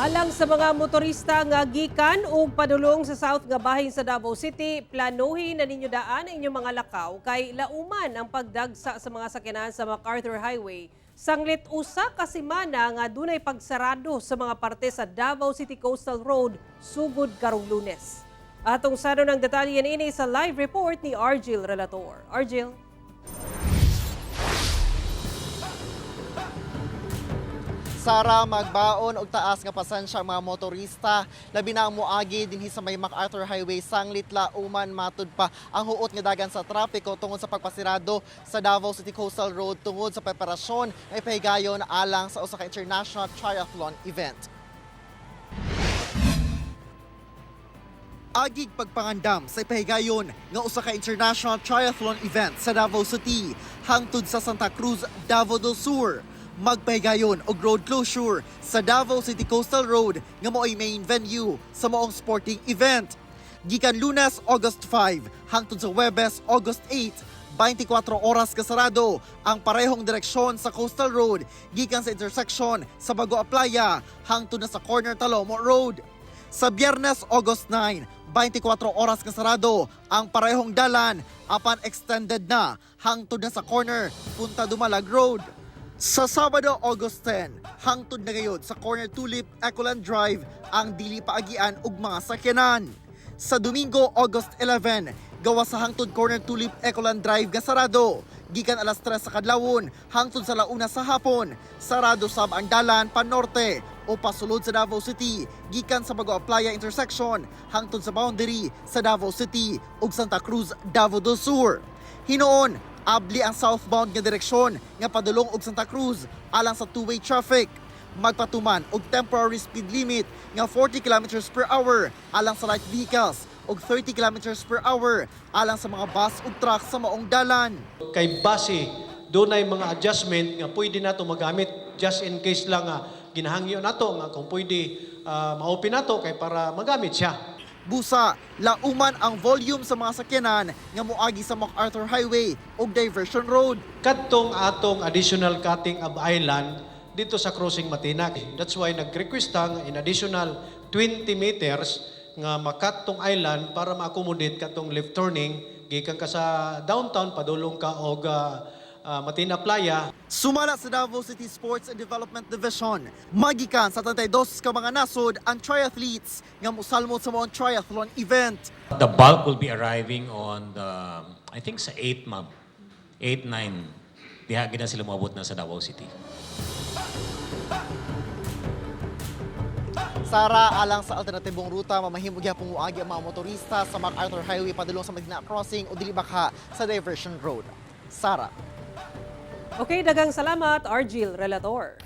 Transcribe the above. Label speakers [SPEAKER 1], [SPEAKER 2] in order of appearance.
[SPEAKER 1] Alang sa mga motorista nga gikan ug padulong sa south nga bahin sa Davao City, planuhin na ninyo daan ang inyong mga lakaw kay lauman ang pagdagsa sa mga sakyanan sa MacArthur Highway. Sanglit 1 ka semana nga dunay pagsarado sa mga parte sa Davao City Coastal Road sugod karong Lunes. Atong saron ang detalye niini sa live report ni Argil Relator. Argil?
[SPEAKER 2] Sara, magbaon og taas nga pasensya ang mga motorista, labi na ang moagi dinhi sa may MacArthur Highway sanglit lauman matud pa ang huot nga dagan sa trapiko tungod sa pagpasirado sa Davao City Coastal Road tungod sa preparasyon nga ipahigayon alang sa usa ka international triathlon event. Agig pagpangandam sa ipahigayon nga usa ka international triathlon event sa Davao City hangtod sa Santa Cruz, Davao del Sur. Magpahigayon og road closure sa Davao City Coastal Road nga mao'y main venue sa maong sporting event. Gikan Lunes, August 5 hangtod sa Huwebes, August 8, 24 oras kasarado ang parehong direksyon sa Coastal Road gikan sa intersection sa Bago Playa hangtod na sa corner Talomo Road. Sa Biyernes, August 9, 24 oras kasarado ang parehong dalan apan extended na hangtod na sa corner Punta Dumalag Road. Sa Sabado, August 10, hangtod na gayod sa corner Tulip Ecoland Drive ang dili paagian og mga sakyanan. Sa Domingo, August 11, gawa sa hangtod corner Tulip Ecoland Drive nga sarado. Gikan alas 3 sa kadlawon hangtod sa launa sa hapon, sarado sab ang dalan pa norte o pasulod sa Davao City gikan sa Bago Playa intersection hangtod sa boundary sa Davao City ug Santa Cruz, Davao del Sur. Hinuon, abli ang southbound nga direksyon nga padulong og Santa Cruz alang sa two-way traffic. Magpatuman og temporary speed limit nga 40 kilometers per hour alang sa light vehicles ug 30 kilometers per hour alang sa mga bus ug truck sa maong dalan.
[SPEAKER 3] Kay base dunay mga adjustment nga pwede nato magamit just in case lang nga ginahangyo nato nga kung pwede ma-open nato kay para magamit siya.
[SPEAKER 2] Busa, lauman ang volume sa mga sakyanan nga moagi sa MacArthur Highway ug Diversion Road.
[SPEAKER 3] Kadtong atong additional cutting of island dito sa crossing Matinag. That's why nag-request ta nga in additional 20 meters nga makatong island para ma-accommodate katong left turning gikan ka sa downtown padulong ka og Matina Playa.
[SPEAKER 2] Sumala sa Davao City Sports and Development Division, magikan sa 32 ka mga nasod ang triathletes nga mosalmot sa maong triathlon event.
[SPEAKER 4] The bulk will be arriving on the, I think sa 8, ma'am. 8, 9. Diha gid na sila moabot na sa Davao City.
[SPEAKER 2] Sara, alang sa alternatibong ruta, mamahimo gyapon moagi ang mga motorista sa MacArthur Highway padulong sa Medina Crossing o dili baka sa Diversion Road. Sara.
[SPEAKER 1] Okay, daghang salamat, Argil Relator.